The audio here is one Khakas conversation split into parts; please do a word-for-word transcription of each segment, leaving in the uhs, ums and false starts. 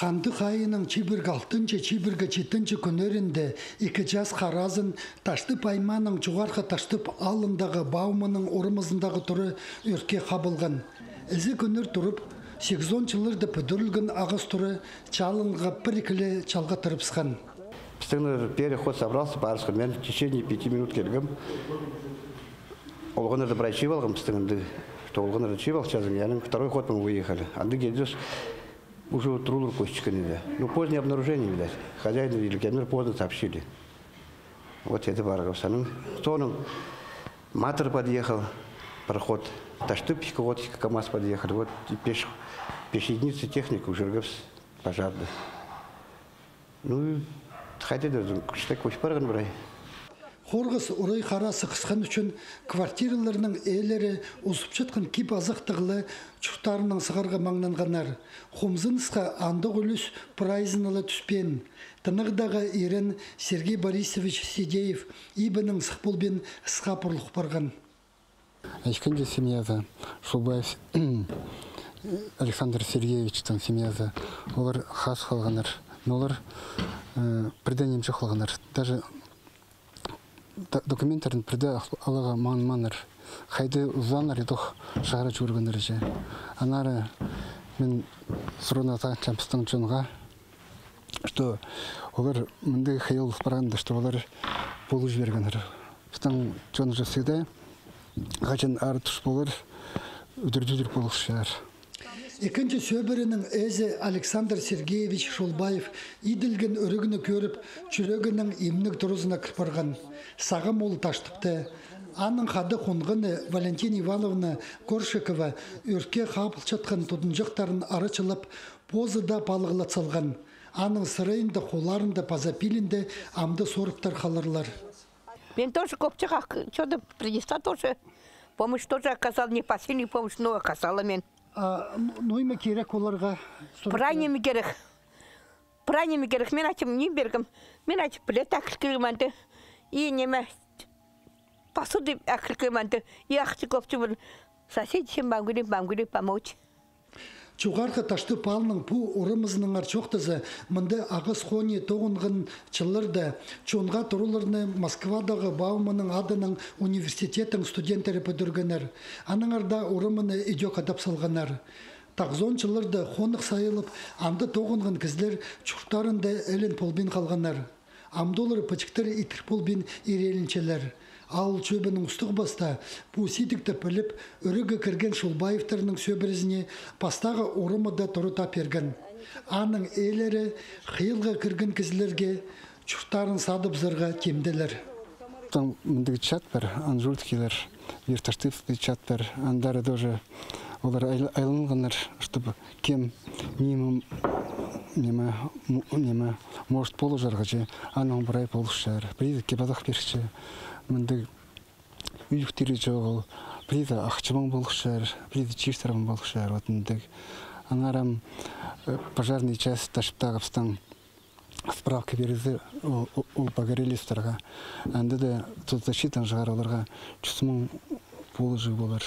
Хандығ айының чибіргі алтынҷы, чибіргі читінҷі кӱннерінде ікі час хараазын Таштып аймааның Чуғархы Таштып аалындағы Бауманның орамазындағы туры ӧртке хабылған. Ізі кӱннер турып, сигізон чылларда пӱдірілген ағас туры чалынға пір-ікі ле чалға тырыбысхан. Пістің пеер ход собрался, парысхан. Мин в течение пяти минут килгем. Олғаннарны прай чыып алғам, пістің андағ, что олғаннарны чыып алчазың, анаң второй ход мы выехали. Андағ килчебіс, уже туралар кӧзіткен иді. Ну, позднее обнаружение, видать. Хозяин или кемнер поздно сообщили. Вот это парғабыс. Анаң соонаң Матыр подъехал, пароход. Таштып ікі ход, ікі КамАЗ подъехали. Вот и пеш, пеш единица техника ӱгренгебіс пожарны. Ну, хайди даа, кӱстіг кӧс парған прай. Хорғыс орай-хара сығысхан ӱчӱн квартираларның ээлері узапчатхан кип-азахтығ ла чурттарынаң сығарға маңнанғаннар. Хомзынысха андағ ӱлӱс прайзына ла тӱспеен. Тынағдағы ирен Сергей Борисович Сидеев ибінең сых полбин ысха парлах парған. Ікінҷі семьязы, Шулбаев Александр Сергеевичтің семьязы, олар хазых халғаннар. Но олар, э, пірдее ниме чох халғаннар. Даже до-, документтерін пірдее ах-, аларға маңнанмааннар. Хайди узааннар, идӧк чығара чӧргеннер чи. Аннаңар мин сурынатхан пістің чонға, что олар мындағ хыйал парғанда, что олар полып чибергеннер. Пістің чон же всегда, хаҷан аар-туш полар, удур-тӧдір полчалар. Ікінҷі сӧбіренің ээзі Александр Сергеевич Шулбаев иділген ӱрегін кӧріп, чӱрегінің имніг туразына кір парған. Сағам ол Таштыпта. Аның хада хонғаны Валентина Ивановна Коршикова ӧртке хабылчатхан тудынҷахтарын арачылап, позы даа палығлат салған. Аның сырайында, холларында паза пилінде амды сорыхтар халарлар. Мен тоже кӧп чох, чоды принесла тоже. Помощь тоже оказала, не посильную помощь, но оказала мен. А, ну, ну, ниме кирек оларға? Прай ниме кирек. Прай ниме кирек. Мен ачам ниме пиргем. Мен ачам плита ӧкіл килгем анда. И ниме, посуда ӧкіл килгем анда. И ахча кӧп чох. Соседи, чем могу ли, могу ли помочь. Чуғархы Таштып аалның пу орамазынаңар чоохтаза, мында ағас хони тоғынған чылларда чонға тураларны Москвадағы Бауманның адынаң университеттің студенттері пӱдіргеннер. Аннаңар даа ораманы идӧк адап салғаннар. Тоғызон чылларда хонығ сайылып, анда тоғынған кізілер чурттарында ӧлін полбин халғаннар. Амды олар пічіктер итір полбин ирелінчелер. Аал чӧбінің устағ-пастаа пу сидікті піліп, ӱреге кірген Шулбаевтарның сӧбірезіне пастағы орамада туры тап пирген. Аның ээлері хыйалға кірген кізілерге чурттарын садыбызарға тимделер. Там мындағ чат пар, Анжуйскийлер, Верташтыпский чат пар, андар тоже олар айл-, айланғаннар, чтобы кем ниме, ниме, м-, ниме, может, полызарға чи, анаң прай полысчалар. Пірее кип-азах пирче, мындағ ӱлӱктері чоғыл, пірее ахча маң полысчалар, пірее чиир-сарығ маң полысчалар, вот мындағ. Аннаңар ам, э, пожарный часть Таштыптағы пістің справка пирзе, ол, ол, ол погорелецтарға. Анда даа соцзащитаң чығар оларға чӱс муң полызығ полар.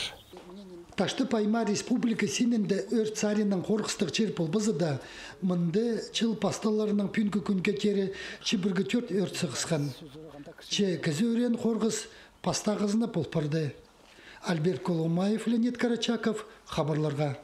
Таштып аймаа республика синінде ӧрт саринаң хорғыстығ чир полбаза даа, мында чыл пасталарынаң пӱӱнгі кӱнге теере чибіргі тӧрт ӧрт сығысхан. Че кізі ӧреен хорғыс пастағызына пол парды. Альберт Коломаев, Леонид Карачаков, хабарларға.